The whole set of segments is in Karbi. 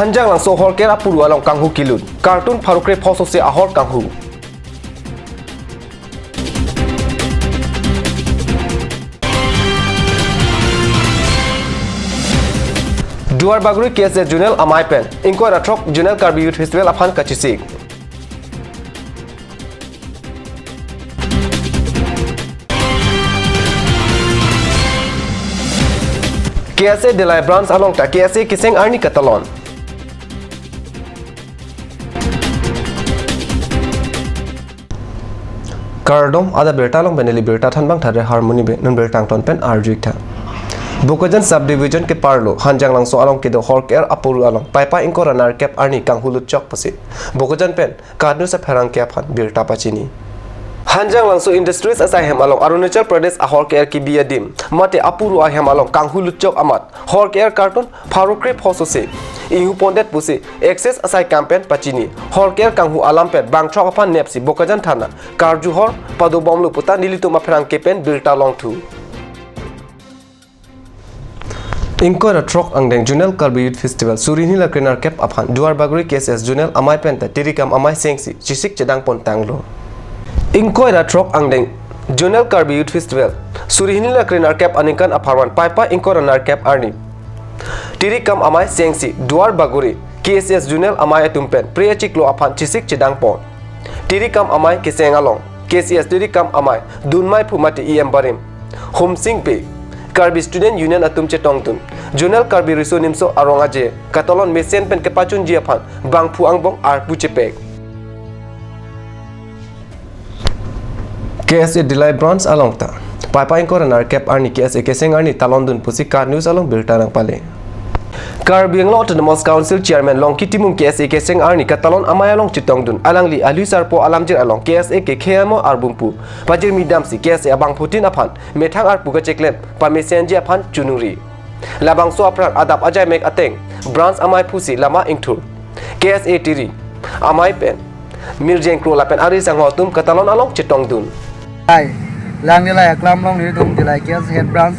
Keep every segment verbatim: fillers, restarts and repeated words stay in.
Hanjanglangso ahorker apuru along kanghu kilut. Carton pharo kre pho sose ahor kanghu. Duar Bagori K S A Zonal Amei pen ingkoi ra throk Zonal Karbi Youth Festival aphan kachesik. K S A Dillai Branch along ta K S A keseng arni katalon. Kardom, adap birta along pen neli birta thanbang Thadre Harmony Bey, non birta angton pen arju-ik tha. Bokajan Subdivision keparlo Hanjanglangso along kedo ahorker apuru along Paipai ingkoi ra nerkep arni kanghu lutchok pusi Bokajan pen KAT News apherangke aphan birta pachini. Hanjanglangso Industries asai hem along Arunachal Pradesh ahorker kebi adim mate apuru ahem along kanghu lutchok amat ahorker carton pharo kre pho sose inghu pondet pusi Access asai kam pen pachini. Ahorker kanghu alam pen bangthrok aphan nepsi Bokajan thana karjuhor padobomlo puta nelitum apherangke pen birta longthu. Ingkoi ra throk angdeng Zonal Karbi Youth Festival suri hini ra kre nerkep aphan Duar Bagori K S A Zonal Amei pen ta Tirikam Amei sengsi chesik chedang pon tanglo. Ingkoi ra throk angdeng Zonal Karbi Youth Festival suri hini ra kre nerkep aningkan apharman Paipai ingkoi ra nerkep arni Tirikam Amei sengsi Duar Bagori K S A Zonal Amei atum pen pre achiklo aphan chesik chedang pon. Tirikam Amei keseng along K S A Tirikam Amei dunmai phu mate E M barim Homsing Bey, Karbi Student Union atum chetongdun Zonal Karbi Riso Nimso Arong Aje katalon mesen pen kepachunji aphan bangphu angbong arpu chepek. K S A Dillai Branch along ta Paipai ingkoi ra nerkep arni K S A keseng arni talondun pusi KAT News along birta nangpale. Karbi Anglong Autonomous Council Chairman Longki Timung K S A keseng arni katalon amei along chetongdun, alangli alui sarpo alamjir along K S A kekhei amo arbung pu pajirmi damsi K S A abangphutin aphan methang arpu kacheklem pamesenji aphan choningri. Labangso aphrang adap ajaimek ateng Branch Amei phusi lama ingthur K S A Tiri Amei pen Mirjeng Kro lapen ari sangho atum katalon along chetongdun. Hai, lang Dillai aklam along nelitum Dillai K S A Head Branch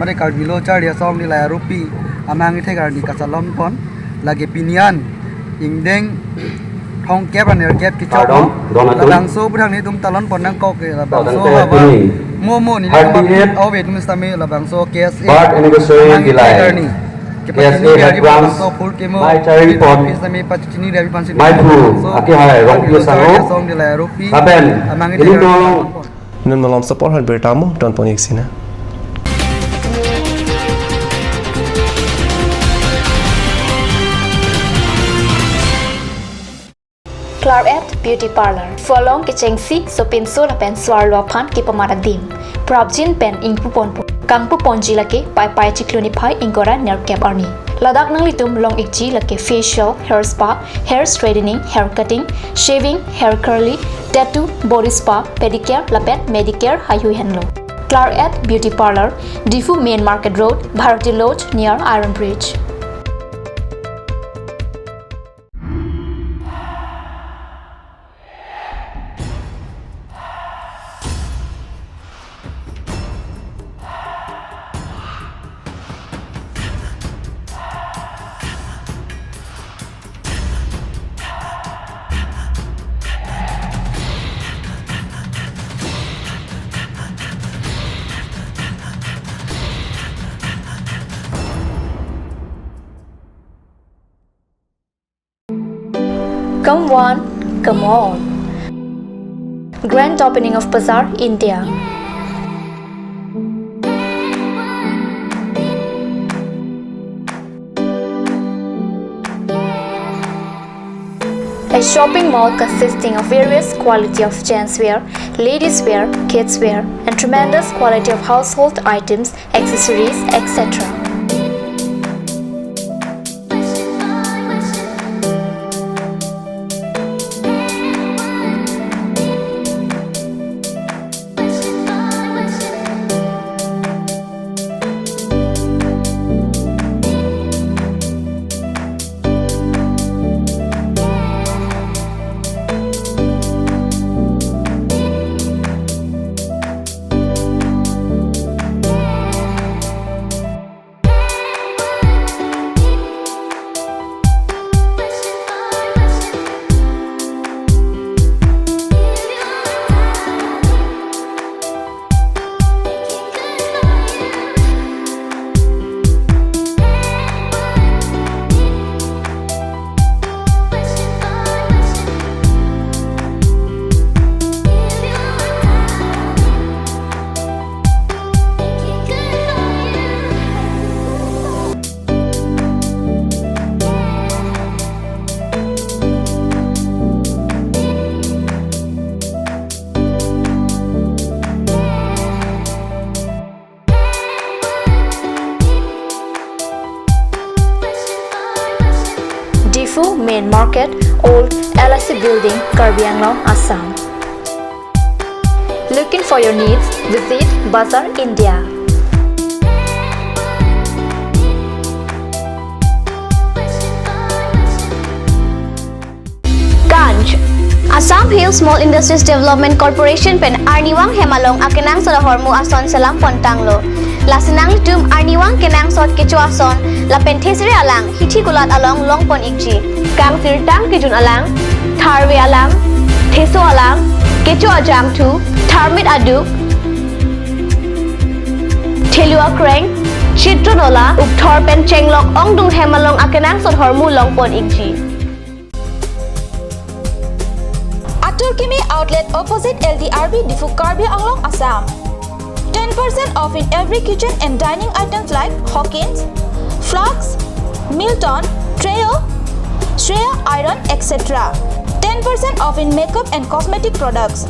mate Karbi Lo Charli Asong Dillai arupi amang ithek arni kachalon pon, lake pini an ingdeng thomkep ra nerkep kechok. Kardom, don atum. Labangso aphrang nelitum talon pon nangkok ke labangso. Don atum havar. Mo mo nelitum thirty-eight. Ave atum sitame labangso K S A. Birth anniversary amang Dillai. Ithek arni K S A Head Branch, labangso phur kemo. Mai chari pon. Sitame pachini dari pansi. Maiphu, labangso akehai, Rongpi Lo Charli Asong Dillai arupi. Lapen, amang ithek arni ilitum talon pon. Non malom sopor hal birta mo, don pon-ik sina. Claret Beauty Parlor. Phu along kechengsi, sopinso lapen so-arlo aphan kepamat adim. Prapjin pen ingpu ponpo. Kangpu ponji lake Paipai chiklo niphai ingkoi ra nerkep arni. Ladak nanglitum long-ikji lake facial, hair spa, hair straightening, hair cutting, shaving, hair curly, tattoo, body spa, pedicure lapen manicure heihui henlo. Claret Beauty Parlor, Diphu Main Market Road, Bharati Lodge near Iron Bridge. Come one, come all. Grand opening of Bazaar, India. A shopping mall consisting of various quality of gents wear, ladies wear, kids wear, and tremendous quality of household items, accessories, et cetera. Main Market, Old L I C Building, Karbi Anglong, Assam. Looking for your needs? Visit Bazar India. Ganj. Assam Hill Small Industries Development Corporation pen arnivang hem along akenangsot ahormu ason selam pon tanglo. Lasi nanglitum arnivang kenangsot kecho ason lapen thesere alang hithi kulat along long pon ikji. Kangsirtang kejun alang, tharve alang, theso alang, kecho ajangthu, tharmit aduk, thelu akreng, chitro nola, ukthor pen chenglok ongdung hem along akenangsot ahormu long pon ikji. Atur Kimi Outlet, opposite L D R B, Diphu, Karbi Anglong, Assam. Ten percent off in every kitchen and dining items like Hawkins, flasks, Milton, Treo, Shreya iron, et cetera. Ten percent off in makeup and cosmetic products.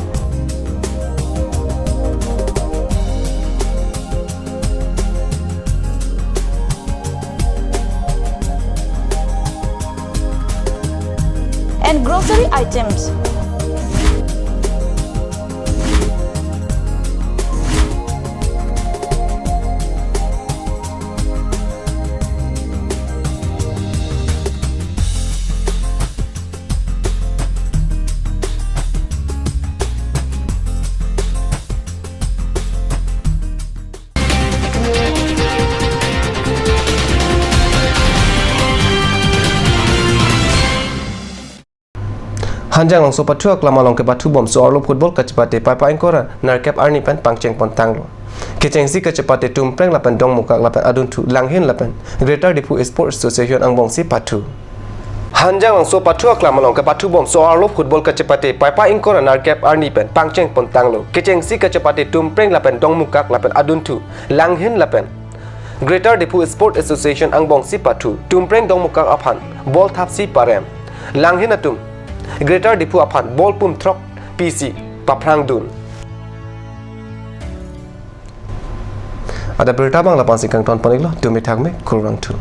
And grocery items. Hanjanglangso pathu aklam along kepathu bomso arlo football kachepate Paipai ingkoi ra nerkep arni pen pangcheng pon tanglo. Kechengsi kachepate Tumpreng lapen Dongmukak lapen adunthu Langhin lapen Greater Diphu Sports Association angbongsi pathu. Hanjanglangso pathu aklam along kepathu bomso arlo football kachepate Paipai ingkoi ra nerkep arni pen pangcheng pon tanglo. Kechengsi kachepate Tumpreng lapen Dongmukak lapen adunthu Langhin lapen Greater Diphu Sports Association angbongsi pathu. Tumpreng Dongmukak aphan ball thapsi parem. Langhin atum Greater Diphu aphan ball pum throk pisi paphrangdun. Adap birta abang lapu-ansi kangton pon iklo, dumi thakme, kurvangthu.